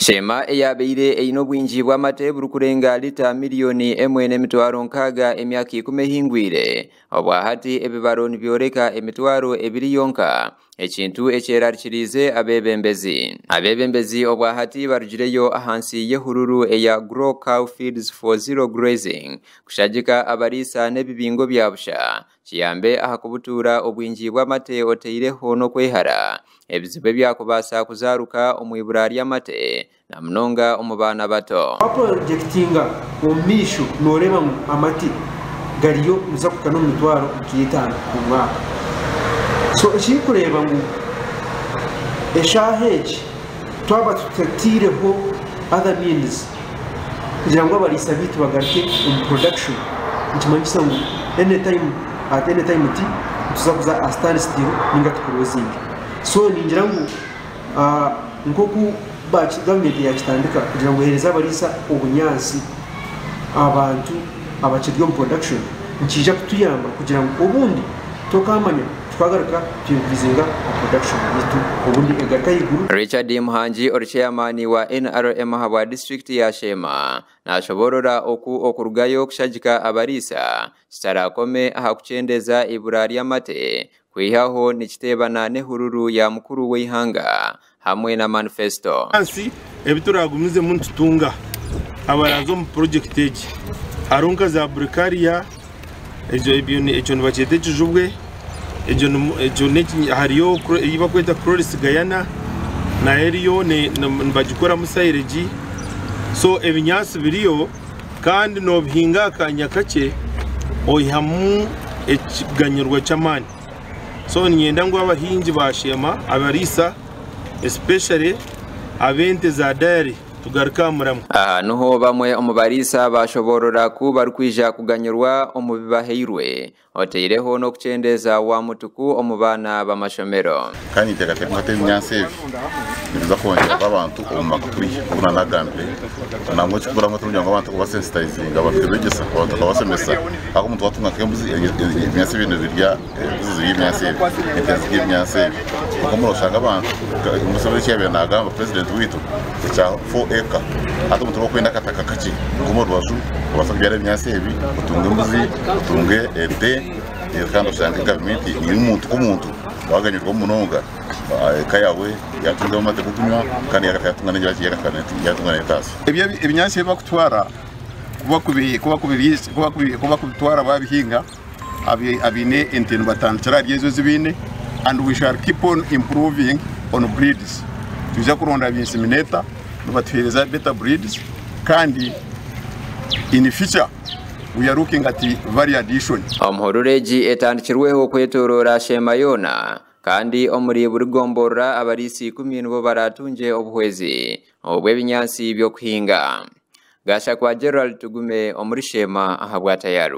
Sheema eyaabaire eine obwingi bw'amate burikurenga lita miriyoni 1.600 emyaka 10 ehingwire, obwahati ebibaro nibyoreka 20,000 yonka, ekintu ekyerarikiriize abeebembezi. Abeebembezi obwahati barugireyo ahansi y'ehururu eya Grow Cow Feeds for Zero Grazing kushagika abariisa n'ebibingo bya busha kiyambe aha kubutuura obwingi bw'amate oteireho n'okwehara ebizibu ebyakubaasa kuzaaruka omu ibura ry'amate na munonga omu baana bato. Waprojectinga omu maisho noreeba ngu amate gariyo niza kuhika n'omu mitwaro nka etaano omu mwaka. So ekirikureeba ngu eshaaha egi twaba tutataireho other means kugira ngu abariisa baitu bagaruke omu production, nikimanyisa ngu anytime, at any time ti nituza kuza a standstill ninga tuclosinge. So ningira ngu nk'oku gavumenti yakitandika kugira ngu ehereze abariisa obunyaatsi, abantu abakiri omu production, nikiija kutuyamba kugira ngu obundi tokamanya twagaruka twincreasinga production yaitu, obundi egaruka ahaiguru. Richard Muhangi, ori chairman wa NRM ahabwa disitulikiti ya Sheema, nashoborora oku okurugayo kushagika abariisa kitarakome aha kukyendeza ibura ry'amate, kwihaho nikiteebana n'ehururu ya mukuru w'eihanga hamwe na manifesto. Nsi ebi turagumizemu nitutunga abaraza omu project egi, hariho nka za Bricaria, ekyo nibakyeta ekijubwe ekyo, hariyo ei bakweta Chloris gayana, nayo eriyo nibagikoramu silage. So ebinyaatsi biriyo kandi nobihinga akanya kakye oihamu ekiganyirwa ky'amaani. So niinyenda ngu abahingi ba Sheema, abariisa, especially ab'ente za dairy, tugaruke aha muramwa. Aha niho bamwe omu bariisa bashoborora ku barikwija kuganyirwa omu bibahairwe, oteireho n'okukyendeeza wa mutuku omu baana b'amashomero. Kandi nteekateeka hati ebinyaatsi ebi nibiza kwongyera abantu omu maka kuriya obu nanagambire nangwa ekikuramu kugira ngu abantu kubasensitizinga, abantu kubegyesa, abantu bakabashomesa, aho omuntu watunga nk'embuzi, ebinyaatsi ebi nibirya, embuzi zirya ebinyaatsi ebi, ente zirya ebinyaatsi ebi. Kwonka noshanga abantu, Museveni eki yabaire nagamba, president waitu, ekya 4 acre, hati omuntu orikwenda akataka kakye nk'omu rubaju obaasa kubyara ebinyaatsi ebi, otunge embuzi, otunge ente, kandi oshange gavumenti eri omuntu nk'omuntu waganyirwamu munonga, eka yaawe yatungamu amate g'okunywa kandi yatunga n'entaasa. Ebinyaatsi ebi bakutwara kuba kubitwara babihinga, abaine ente nibatandikira ahari ezo ezi baine, and we shall keep on improving on breeds. Twija kuronda ba inseminator nibatuheereza better breeds, kandi in future we are looking at value addition. Omuhururu egi etandikirweho kwetoroora Sheema yoona, kandi omuri buri gomborora abariisa 10 nibo baratungye obuhwezi obw'ebinyaatsi by'okuhinga. Gashakwa Gerald Tugume omuri Sheema ahabwa Tayaro.